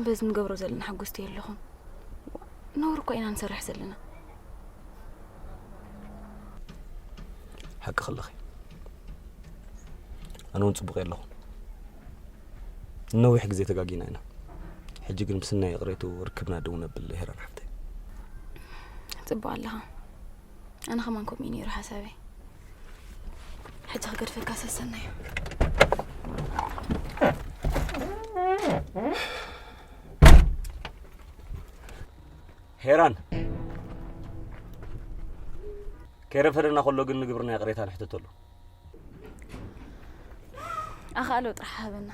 በዚ ንገብሮ ዘለና ሓጎስቲ የለኹም። ነውር እኮ ኢና ንሰርሕ ዘለና። ሓቂ ከለኺ ኣነ እውን ፅቡቅ የለኹ። ነዊሕ ግዜ ተጋጊና ኢና። ሕጂ ግን ምስናይ ይቕሬቱ ርክብና ደው ነብል ሄራን ሓፍተይ። ጽቡቅ ኣለኻ። ኣነ ከማን ከምኡ እዩ ነይሩ ሓሳበይ። ሕጂ ክገድፈካ ሰሰናዩ። ሄራን ከይረፈደና ከሎ ግን ንግብርና ይቕሬታ ንሕተተሉ። ኣኻእሎ ጥራሕ ሃበና።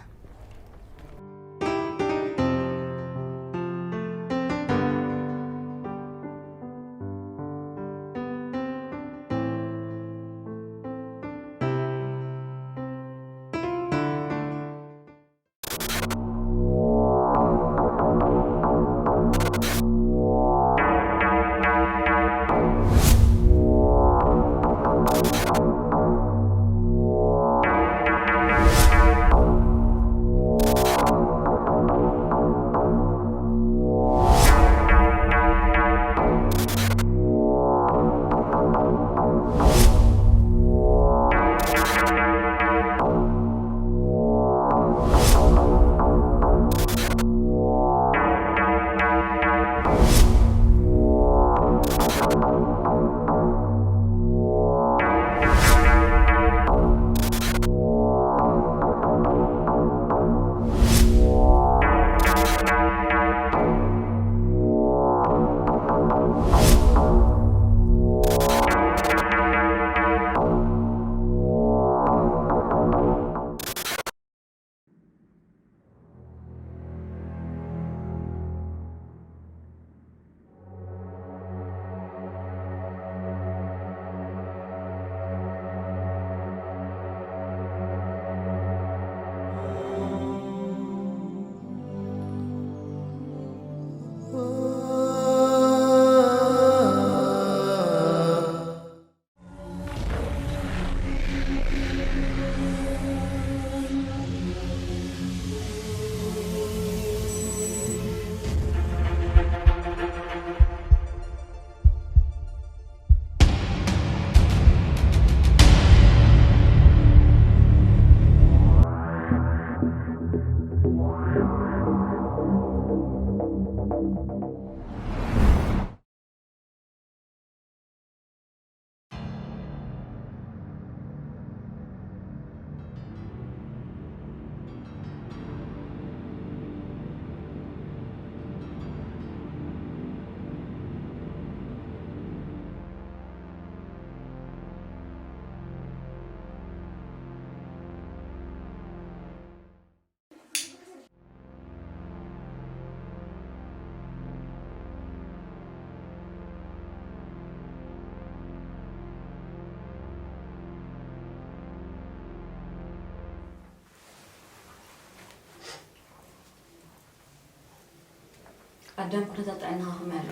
ኣዳም ኩነታት ጥዕናኻ ከመይ ኣሎ?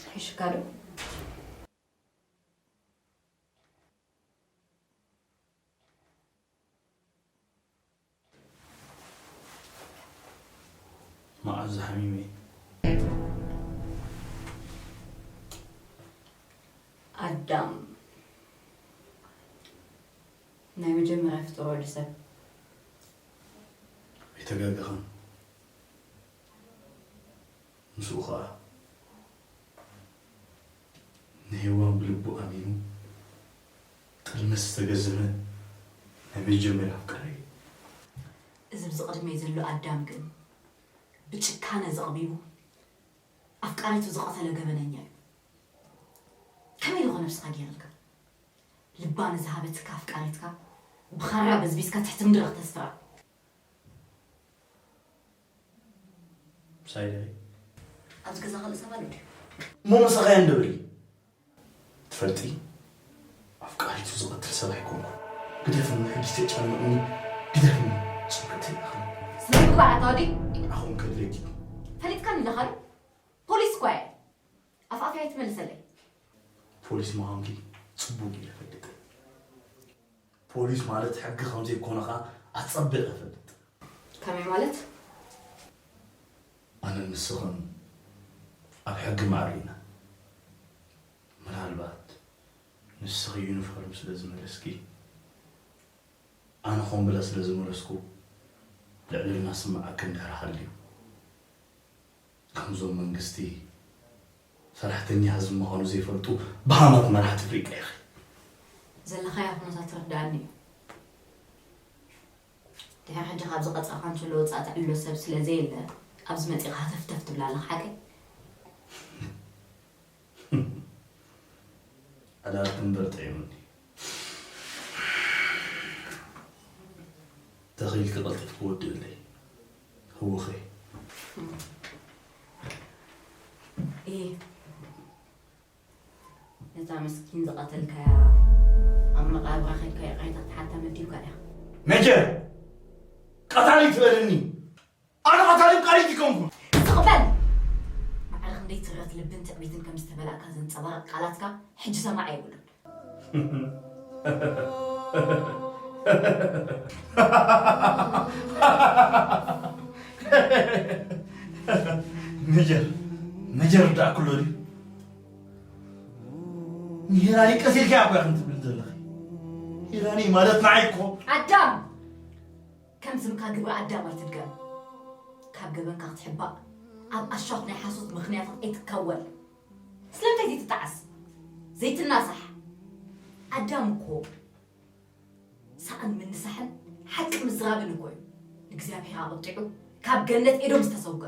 ይሕሽካ ዶ? መዓዝ ሓሚመ ኣዳም ናይ መጀመርያ ፍጡር ወዲ ሰብ። ኣይተጋገኻን። ምስኡ ኸዓ ንሄዋን ብልቡ ኣሚኑ ጥልመት ዝተገዘመ ናይ መጀመርያ ኣፍቃሪ እዩ። እዚ ኣብዚ ቅድመይ ዘሎ ኣዳም ግን ብጭካነ ዘቕቢቡ ኣፍቃሪቱ ዝቐተለ ገበነኛ እዩ። ከመይ ኢሉ ኾ ነብስኻ ገይርልካ? ልባ ንዝሃበትካ ኣፍቃሪትካ ብኻራ በዝቢዝካ ትሕቲ ምድሪ ክተስፍራ። ምሳይ ዲኺ? ኣብዚ ገዛ ካልእ ሰብ ኣሎ ድዩ? እሞ ምሳኻ እየ እንድብል። ትፈልጢ? ኣፍቃሪቱ ዝቐትል ሰብ ኣይኮንኩን። ግደፍኒ፣ ሕጂ ተጨንቕኒ፣ ግደፍኒ። ጭንቀት ይኣኽል። ስለምንታይ ኣታ ወዲ? ኣኹም ከድለኪ። ፈሊጥካኒ ኣለኻ ዶ? ፖሊስ እኳ እየ። ኣፍኣፍያ ኣይትመልሰለይ። ፖሊስ ምዃንኪ ጽቡቕ ኢለ እፈልጥ። ፖሊስ ማለት ሕጊ ከም ዘይኮነ ኸኣ ኣጸቢቐ እፈልጥ። ከመይ ማለት? ኣነን ንስኽን ኣብ ሕጊ ማዕረ ኢና። ምናልባት ንስኺ ዩኒፎርም ስለ ዝመለስኪ፣ ኣነ ኾን ብለ ስለ ዝመለስኩ ልዕልና ስምዓኪ እንድሕር ሃልዩ፣ ከምዞም መንግስቲ ሰራሕተኛ ህዝቢ ምዃኑ ዘይፈልጡ በሃማት መራሕቲ ኣፍሪቃ ኢኺ። ዘለኻዮ ኩነታት ይርድኣኒ እዩ። ድሕሪ ሕጂ ካብዚ ቀጻኻ እንተሎ ወጻኢ ትዕልሎ ሰብ ስለ ዘየለ፣ ኣብዚ መጺኻ ሃተፍተፍ ትብል ኣለኻ ሓቀይ? ኣዳርኪ እምበር ጥዒሙኒ። ተኺኢልኪ ቀልጢፍኪ ወድእለይ። ህውኸይ። እየ። ነታ ምስኪን ዝቐተልካያ ኣብ መቓብራ ኸድካ ይቕሬታ ክትሓታ መዲብካ ዲኻ? መጀር! ቀታሊ ትበልኒ! ኣነ ቀታሊ ቃሊት ይኮንኩ። ስቕ በል! ማዕረ ክንደይ ትረት ልብን ትዕቢትን ከም ዝተመላእካ ዘንጸባርቕ ቃላትካ ሕጂ ሰማዒ የብሉን። መጀር መጀር ዳኣ ክሎ ድዩ? ንሄራኒ ቀሲልካ እኮ ኢኽን ትብል ዘለኺ። ሄራኒ ማለት ንዓይ እኮ። ኣዳም! ከም ስምካ ግብረ ኣዳም ኣይትድገም። ካብ ገበንካ ክትሕባእ ኣብ ኣሻኽ ናይ ሓሶት ምኽንያታት ኣይትካወል። ስለምንታይ ዘይትጣዓስ? ዘይትናሳሕ? ኣዳም እኮ ሳእን ምንሳሕን ሓቂ ምዝራብን እኮ እዩ ንእግዚኣብሔር ኣቐጢዑ ካብ ገነት ኤዶም ዝተሰውገ።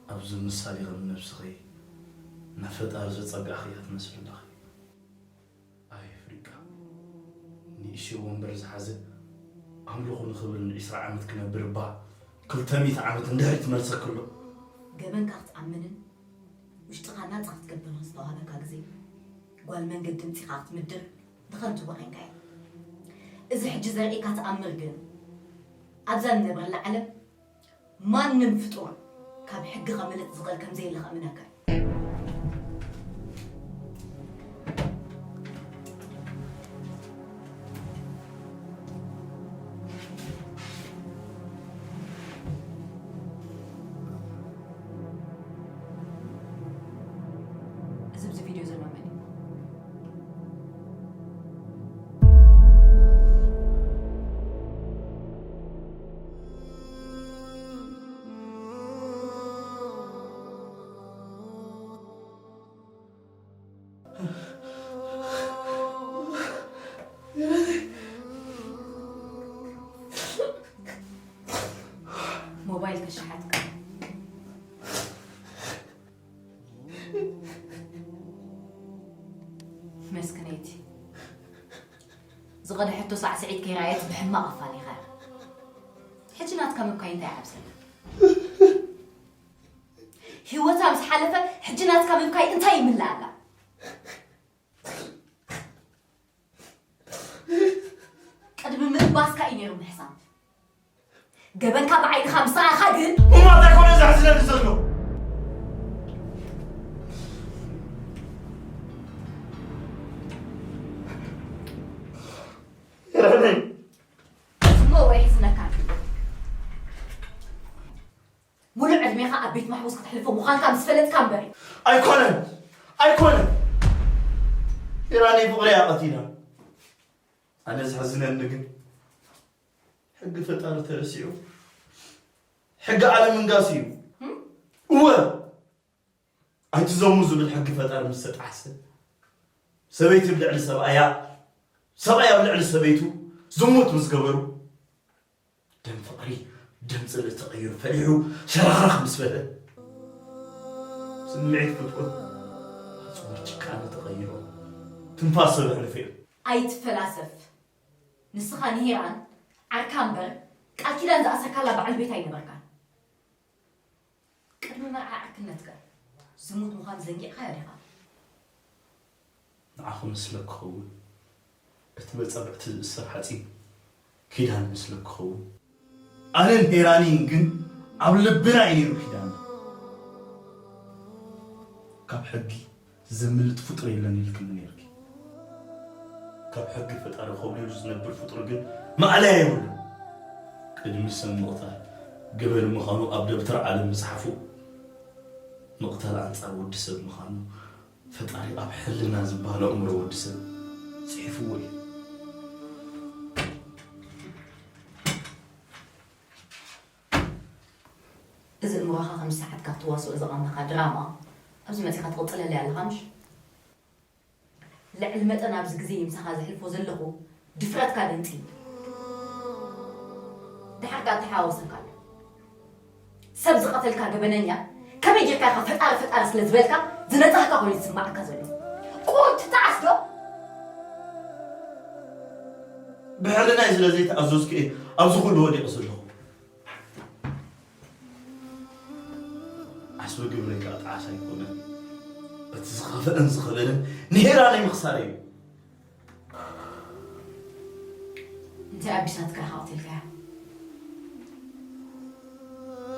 ኣብዚ ምሳሌ ከም ነብስኺ ናብ ፈጣሪ ዘጸጋዕኽያ ትመስሊ ኣለኺ። ኣይ ኣፍሪቃ፣ ንእሽተይ ወንበር ዝሓዘ ኣምልኹ ንኽብል ንዒስራ ዓመት ክነብር እባ ክልተ ሚእቲ ዓመት ንድሕሪት ትመልሰኪ ኣሎ። ገበንካ ክትኣምንን ውሽጥኻ ናጻ ክትገብርን ዝተዋህበካ ግዜ ጓል መንገዲ ምጺኻ ክትምድር ንኸንቱ ባኺንካዮ። እዚ ሕጂ ዘርእየካ ተኣምር ግን ኣብዛ ንነብረላ ዓለም ማንም ፍጡር ካብ ሕጊ ከምልጥ ዝኽእል ከምዘየለ ከእምነካ እዩ። እዚ ኣብዚ ቪድዮ ዘሎ መን እዩ? ሞባይል ተሸሓጥካ። መስክነይቲ ዝቐደሐቶ ሳዕስዒት ከይረኣየት ብሕማቕ ኣፋሊኻ ኢኻ። ሕጂ ናትካ ምብካይ እንታይ ይዓብሰላ? ህይወታ ምስ ሓለፈ ሕጂ ናትካ ምብካይ እንታይ ይምልኣላ? ቅድሚ ምእባስካ እዩ ነይሩ ምሕሳብ። ገበንካ ብዓይንኻ ምስ ረኣኻ ግን። እሞ እንታይ ኮነ ዘሕዝነኒ ዘሎ? ረነይ እሞ ወይ ሕዝነካ ሙሉእ ዕድሜኻ ኣብ ቤት ማሕቡስ ከተሕልፎ ምዃንካ ምስ ፈለጥካ እምበር እዩ። ኣይኮነን! ኣይኮነን! ኢራነይ ፍቕሪ እያ ቀቲላ። ኣነ ዘሕዝነኒ ግን ሕጊ ፈጣሪ ተረሲዑ ሕጊ ዓለም ምንጋስ እዩ። እወ! ኣይትዘሙ ዝብል ሕጊ ፈጣሪ ምስ ተጣሕሰ፣ ሰበይቲ ኣብ ልዕሊ ሰብኣያ፣ ሰብኣይ ኣብ ልዕሊ ሰበይቱ ዝሙት ምስ ገበሩ፣ ደም ፍቕሪ ደም ጽልኢ ተቐይሩ ፈሊሑ ሸረኽረኽ ምስ በለ፣ ስምዒት ፍትወት ኣጽዋር ጭካነ ተቐይሩ ትንፋስ ሰብ ኣሕለፈ እዩ። ኣይትፈላሰፍ። ንስኻ ንሄራን ዓርካ እምበር ቃል ኪዳን ዝኣሰርካላ በዓል ቤት ኣይነበርካን። ቅድሚ መርዓ ዕርክነትካ ዝሙት ምዃኑ ዘንጊዕካዮ ዲኻ? ንዓኹም ንስለ ክኸውን እቲ በጸብዕቲ ዝእሰር ሓጺን ኪዳን ንስለ ክኸውን ኣነን ሄራኒን ግን ኣብ ልብና እዩ ነይሩ ኪዳን። ካብ ሕጊ ዘምልጥ ፍጡር የለን ኢልክኒ ነይርኪ። ካብ ሕጊ ፈጣሪ ኮብሊሉ ዝነብር ፍጡር ግን ማእለያ የብሉን። ቅድሚ ሰብ ምቕታል ገበን ምዃኑ ኣብ ደብተር ዓለም ምጽሓፉ፣ ምቕታል ኣንጻር ወዲ ሰብ ምዃኑ ፈጣሪ ኣብ ሕልና ዝበሃል ኣእምሮ ወዲ ሰብ ጽሒፍዎ እዩ። እዚ እምሮኻ ከም ሰዓት ካብ ትዋስኦ ዝቐመኻ ድራማ ኣብዚ መጺኻ ትቕጽለለይ ኣለኻ ምሽ? ልዕሊ መጠን ኣብዚ ግዜ ምሳኻ ዘሕልፎ ዘለኹ ድፍረትካ ገንጺ። ድሓር ከኣ ተሓዋወሰካ ኣሎ። ሰብ ዝቐተልካ ገበነኛ ከመይ ጌርካ ኢኻ ፈጣሪ ፈጣሪ ስለ ዝበልካ ዝነጻህካ ኮይኑ ዝስማዓካ ዘሎ? ቁሩብ ትጠዓስ ዶ? ብሕልናይ ስለ ዘይተኣዘዝኩ እየ ኣብዚ ኩሉ ወዲቑ ዘለኹ። ዓስቢ ግብረይ ከኣ ጣዕሳ ኣይኮነን። እቲ ዝኸፍአን ዝኸበደን ንሄራ ናይ ምኽሳረይ እዩ። እንታይ ኣቢሳትካ ኢኻ ቀቲልካያ?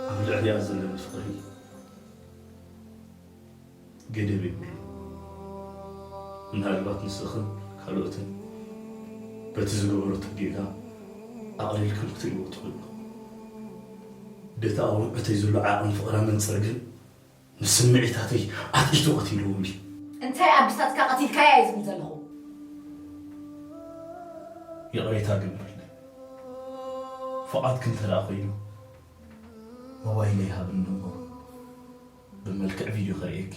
ኣብ ልዕሊኣ ዘለኒ ፍቕሪ ገደብ የብሉን። ምናልባት ንስኽን ካልኦትን በቲ ዝገበረቶ ጌጋ ኣቕሊልክን ክትርእይዎ ትኽእሉ። በቲ ኣብ ውዕተይ ዘሎ ዓቕሚ ፍቕራ መንጽር ግን ንስምዒታተይ ኣትሒቱ ቀቲልዎም እዩ። እንታይ ኣቢሳትካ ቀቲልካያ እየ ዝብል ዘለኹ። ይቕሬታ ግበርለይ። ፍቓድኪ እንተ ደኣ ኮይኑ ሞባይለይ ሃብኒ እሞ ብመልክዕ ቪድዮ ከርእየኪ።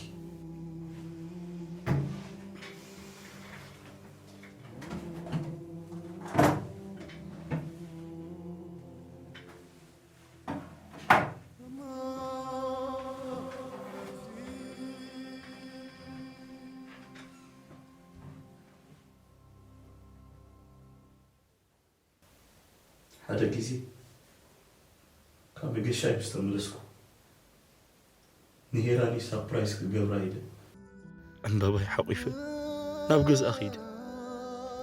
ሓደ ግዜ ካብ መገሻይ ምስ ተመለስኩ ንሄራኒ ሳፕራይዝ ክገብራ ኢለ ዕምባባይ ሓቑፈ ናብ ገዝኣ ከይደ።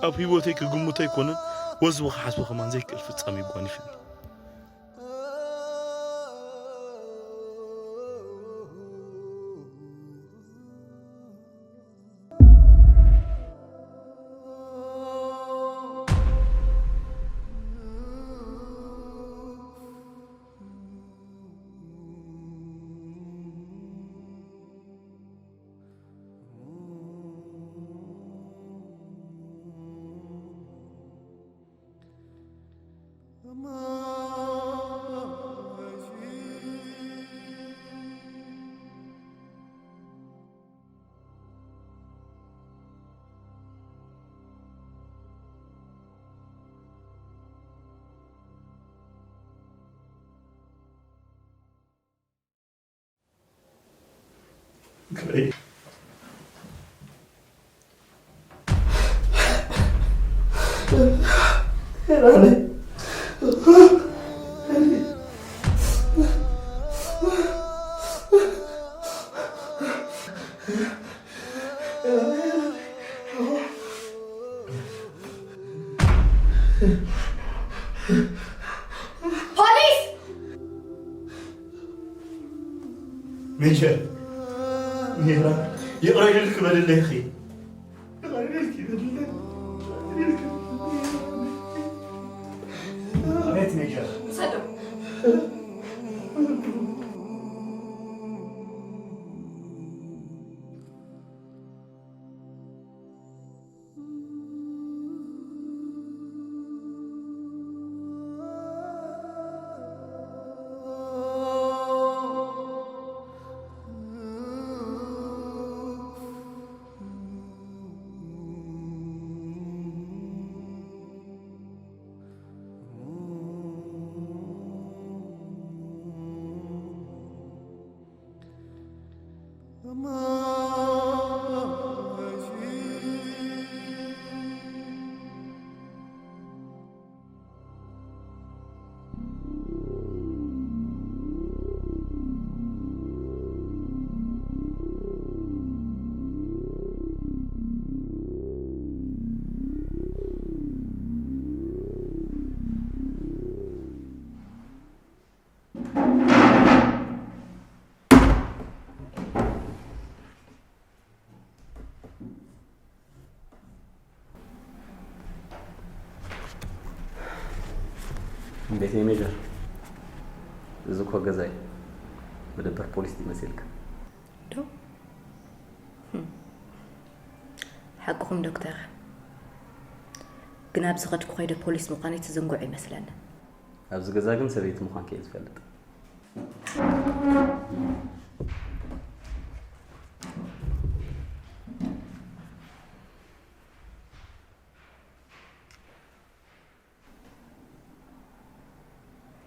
ኣብ ህይወተይ ክግምቶ ኣይኮነን ወዝቡ ክሓስቦ ከማን ዘይክእል ፍጻመ ይጓኒፍኒ። ፖሊስ! ሜጀር ሜራ፣ ይቕረ ኢልኪ በልለይ። ይቕረ ኢልኪ በልለይ። ይቕረ ኢልኪ በልለይ። ኣቤት ሜጀር። ውሰዶም። እንዴት ሜጀር? እዚ እኮ ገዛይ መደበር ፖሊስ ይመስልክ። ዶ? ሓቅኹም ዶክተር፣ ግን ኣብዚ ኸድኩ ኸይደ ፖሊስ ምዃነይ ትዝንግዑ ይመስለኒ። ኣብዚ ገዛ ግን ሰበይቲ ምዃንኪ እየ ዝፈልጥ።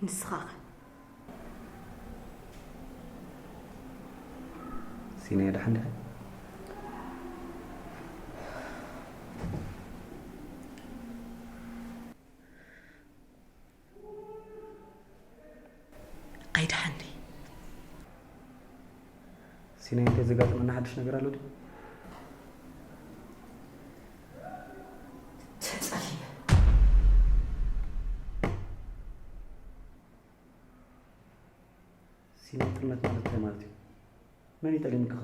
ንስኻ ኸ? ሲናይ፣ ደሓን ዲኻ? ኣይደሓን ድየ? ሲናይ፣ እንታይ ዘጋጠመና ሓድሽ ነገር ኣሎ ድዩ? ተጸሊመ። ሲናይ፣ ጥልመት ማለት እንታይ ማለት እዩ? መን እዩ ጠሊምክኻ?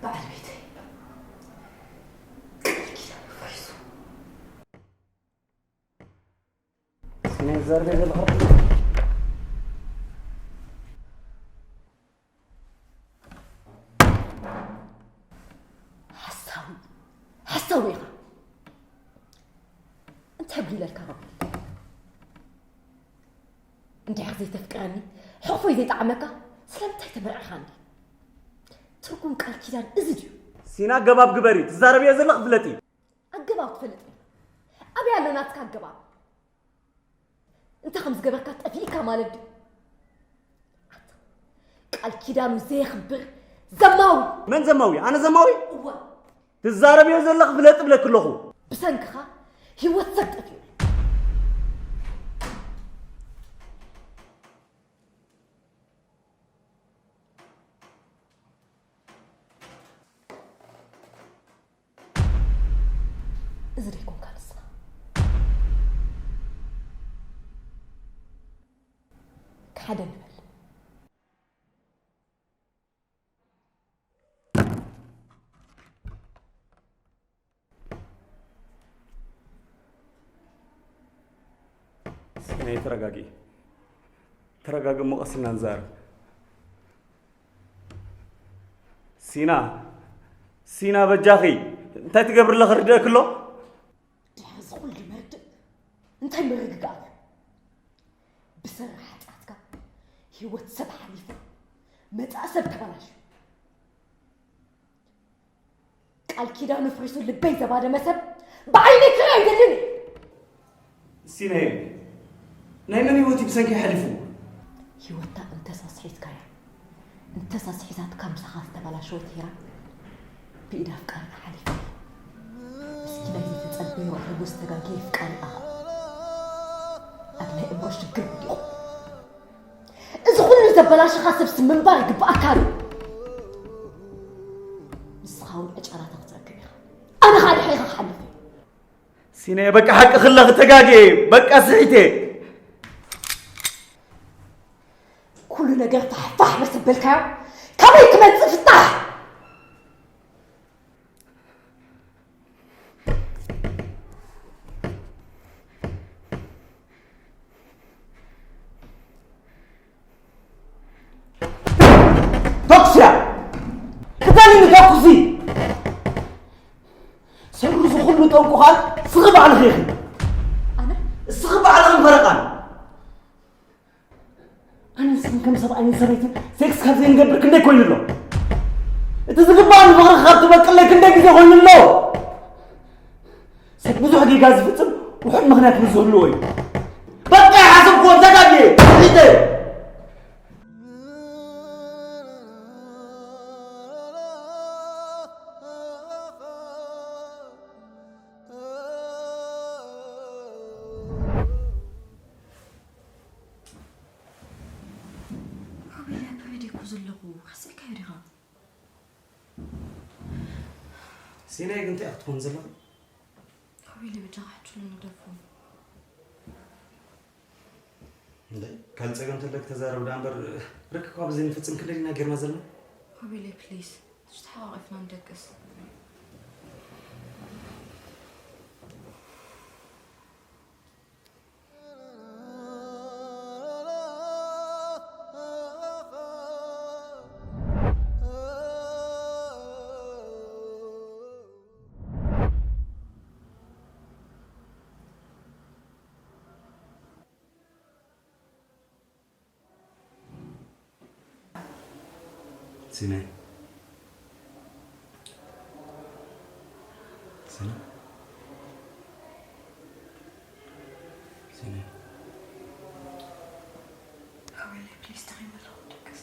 በዓል ቤተይ ቃል ኪዳን ኣፍሪሱ። ሲናይ፣ ዝዛረብ ዘለኹ ሓሳዊ፣ ሓሳዊ ኢኻ። እንታይ ጉዲለልካ ኸ? እንድሕር ዘይተፍቅረኒ፣ ሕቑፎይ ዘይጠዓመካ፣ ስለምንታይ ተመርዕኻኒ? ትርጉም ቃል ኪዳን እዚ ድዩ? ሲና፣ ኣገባብ ግበሪ። ትዛረብዮ ዘለኺ ፍለጢ። ኣገባብ ትፈልጥ ኢኻ? ኣበይ ኣሎ ናትካ ኣገባብ? እንታይ ከም ዝገበርካ ጠፊእካ ማለት ድዩ? ኣታ ቃል ኪዳኑ ዘየኽብር ዘማዊ። መን ዘማዊ? ኣነ ዘማዊ? እወ። ትዛረብዮ ዘለኺ ፍለጥ እብለኪ ኣለኹ። ብሰንክኻ ህይወት ሰብ ጠፊኡ። እዚ ደይኮንካ ንስኻ። ሓደ ንበል። ሲናይ፣ ተረጋጊ። ተረጋጊ እሞ ቀስ ኢልና ንዛረብ። ሲና፣ ሲና በጃኺ፣ እንታይ ትገብሪ ኣለኺ ርድእኪ ኣሎ? ድሕሪ እዚ ኩሉ መርድእ እንታይ ምርግጋእ ኣሎ? ብሰሪ ሓጢኣትካ ህይወት ሰብ ሓሊፉ፣ መጻኢ ሰብ ተበላሽዩ። ቃል ኪዳኑ ፍሪሱ ልበይ ዘባደመ ሰብ ብዓይነይ ክርኢ ኣይደልን እየ። ሲናይ፣ ናይ መን ህይወት እዩ ብሰንኪ ሓሊፉ? ህይወታ እንተሳስሒትካያ፣ እንተሳስሒታትካ ምሳኻ ዝተበላሸወት ሄራን ብኢድ ኣፍቃሪኻ ሓሊፋ። እስኪ ናይ ዘይተጸበዮ ኣሕጉስ ተጋግየ ኣፍቃሪ ኣኻ ኣብ ናይ እምሮ ሽግር ወዲቑ። እዚ ኩሉ ዘበላሸኻ ሰብሲ ምንባር ይግብኣካ እዩ። ንስኻ እውን ዕጫራታ ክትረክብ ኢኻ። ኣነ ኸኣ ድሕሪኻ ክሓልፍ እየ። ሲናየ፣ በቃ ሓቂ ክለኺ ተጋግየ፣ በቃ ስሒተ። ኩሉ ነገር ፋሕ ፋሕ ምስ በልካዮ ካበይ ክመጽእ ፍታሕ? ተኩስያ! ቅተልኒ፣ ተኩሲ! ሰሩ፣ እዚ ኩሉ ጠንቁ ኸኣ እስኺ ባዕልኺ ኢኺ። ኣነ? እስኺ ባዕልኺ ፈረቓን። ኣነ ንስኽን ከም ሰብኣይን ሰበይትን ሴክስ ካብ ዘይንገብር ክንደይ ኮይኑ ኣሎ? እቲ ዝግባኣኒ ፍቕሪ ካብ ትበቅለይ ክንደይ ግዜ ኮይኑ ኣሎ? ሰብ ብዙሕ ጌጋ ዝፍጽም ውሑድ ምኽንያት ምስ ዝህልዎ እዩ። በቃ ይሓሰብኩዎ፣ ተጋግየ፣ ሒተ። ኣቤል፣ ኣብ ሬድዮ እኮ ዘለኹ፣ ረሲዕካዮ ዲኻ? ሲናይ ግን እንታይ ክትኮን ዘለኻ? ኣቤል፣ በጃኻ ሕችሉ ንደፉ። እንዴ፣ ካልእ ጸገም ተለክ ተዛረብ ደኣ እምበር፣ ርክብ ካብ ዘይንፍጽም ክንደይ ኢና ጌርና ዘለና? ኣቤል፣ ፕሊዝ። ተሓቋቒፍና ንደቅስ። ሲናይ። ሲናይ። ሲናይ። ሮቤል፣ ፕሊዝ፣ ተኺመ ኣለኹ፣ ደቅስ።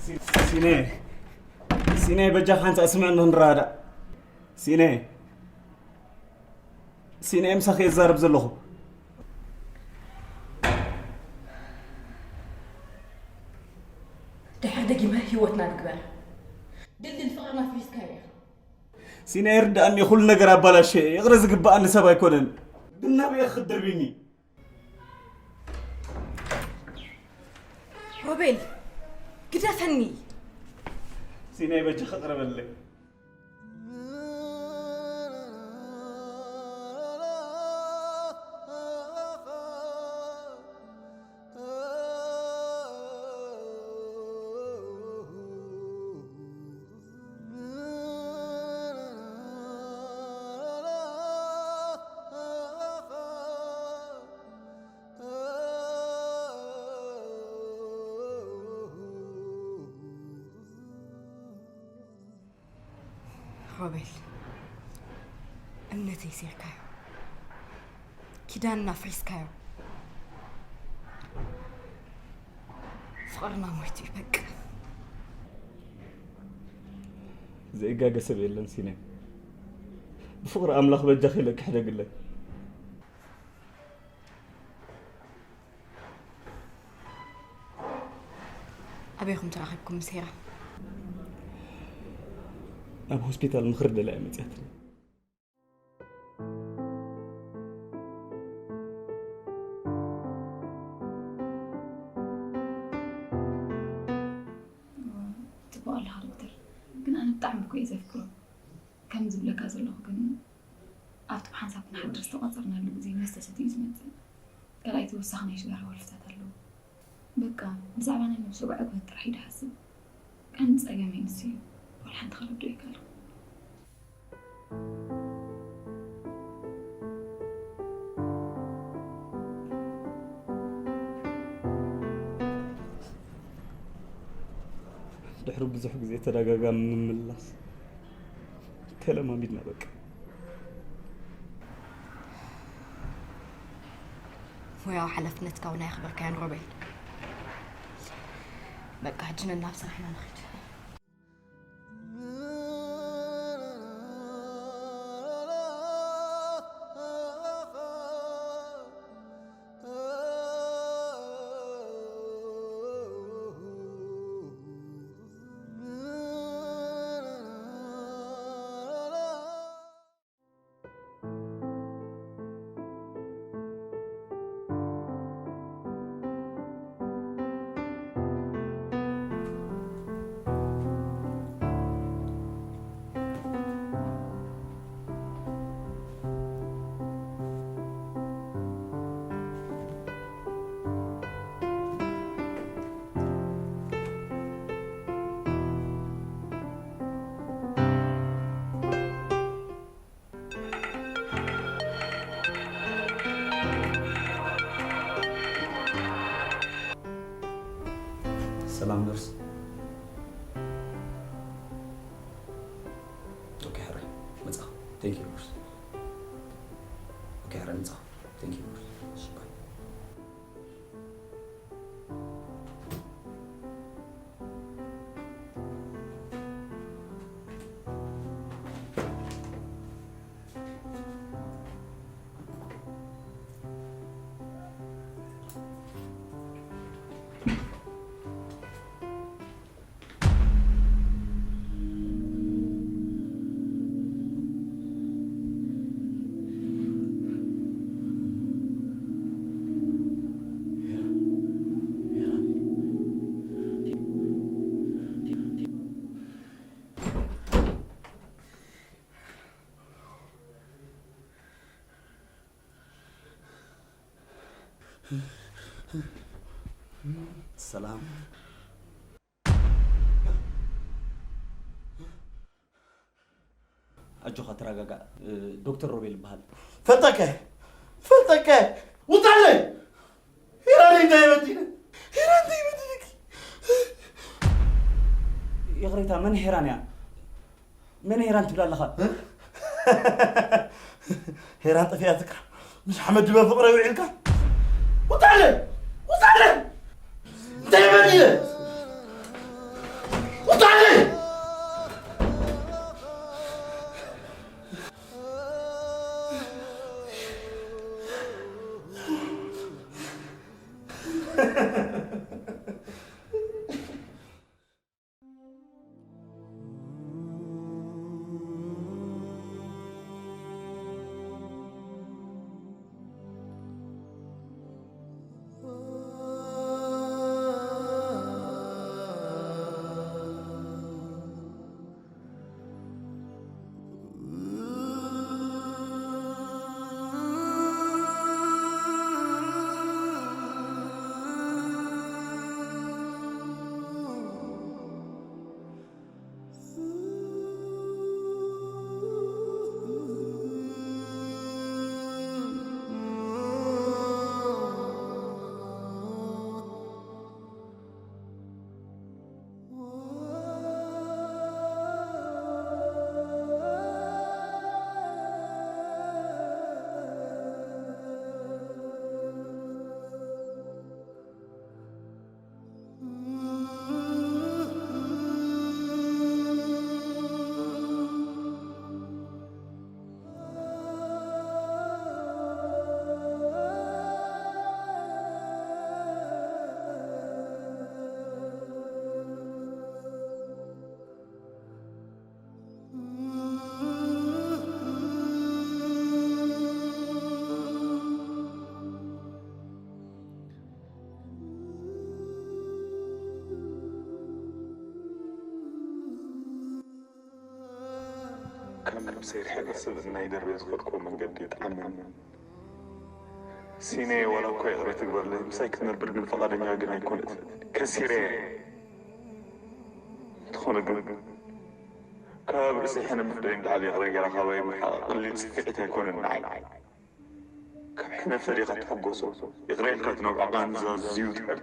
ሲ-፣ ሲኔ፣ ሲኔ፣ በጃኻ ሓንሳእ ስምዕኒ ክንረዳዳእ። ሲኔ፣ ሲኔ፣ ምሳኺ እየ ዝዛረብ ዘለኹ። ድሕር ደጊመ ህይወትና ንግበር። ድልድል ፍቕርና ፍሊስካዮ ኢኻ። ሲኔ፣ ይርድኣኒ፣ ኩሉ ነገር ኣባላሸየ። ይቕረ ዝግብኣኒ ሰብ ኣይኮነን። ግን ናበይ ኢኺ ክትድርብይኒ? ሮቤል፣ ግደፈኒ። ሲናይ፣ በጃኻ ይቕረ በለለይ። ሮቤል፣ እምነተይ ሴርካዮ፣ ኪዳንና ፍሪስካዮ። ፍቕርና ሞይቱ እዩ፣ በቃ። ዘይጋገ ሰብ የለን ሲነ። ብፍቕሪ ኣምላኽ በጃኺ ኢለኪ ሕደግለይ። ኣበይኹም ተራኺብኩም ምስ ሄራን? ኣብ ሆስፒታል ምኽሪ ደልያ እያ መጺኣትኒ። ጽቡቕ ኣለኻ ዶክተር፣ ግን ኣነ ብጣዕሚ እኮ እየ ዘፍቅሮ። ከም ዝብለካ ዘለኹ ግን ኣብቲ ብሓንሳብ ክንሓድር ዝተቋጸርናሉ ግዜ መስተ ሰትዩ እዩ ዝመጽእ። ካልኣይ ተወሳኺ ናይ ሽጋራ ወልፍታት ኣለዎ። በቃ ብዛዕባ ናይ ነብሱ ዕግበት ጥራሕ እዩ ዝሓስብ። ቀንዲ ጸገመይ ንሱ እዩ። ዋላ ሓንቲ ከረድኦ ኣይከኣልኩን። ድሕሪ ብዙሕ ግዜ ተደጋጋሚ ምምላስ ተለማሚድና በቃ። ሞያዊ ሓላፍነትካ እውን ኣየኽበርካዮን ሮቤል። በቃ ሕጂ ነናብ ስራሕና ንኺድ። ሰላም ነርስ። ኦኬ፣ ሕራይ መጻ። Thank you ነርስ። ኦኬ፣ ሕራይ መጻ። Thank you ነርስ። እሺ፣ ባይ። ሰላም። ኣጆኻ፣ ተረጋጋእ። እ፣ ዶክተር ሮቤል ይበሃል። ፈልጠከ፣ ፈልጠከ፣ ውጣለይ! ሄራን እንታይ በዲለ? ሄራን እንታይ በዲለኪ? ይቕሬታ፣ መን ሄራን እያ? መን ሄራን ትብል ኣለኻ? እ? ሄራን ጠፊኣትካ? ምስ ሓመድ ድበ ፍቕረ ውዒልካ? ውጣለይ! ውጣለይ! እንታይ በዲለ? ውጣለይ! ከም ሰብ ርሒቐ ስብእናይ ደርብየ ዝኸድክዎ መንገዲ ይጥዓመኒ። ሲነየ ዋላ እኳ ይቕረ ትግበርለይ፣ ምሳይ ክትነብር ግን ፍቓደኛ ግን ኣይኮነትን። ከሲረየ። እንተኾነ ግን ካብ ርእሰይ ሕነ ምፍደይ ንላዕሊ ይቕረ ጌራ ካባይ ምርሓቕ ቀሊል ጽፍዒት ኣይኮነን ንዓይ። ካብ ሕነ ፈዲኻ ትሕጎሶ፣ ይቕረ ኢልካ ትነብዖ ቃንዛ ዝዝዩ ጥዕም።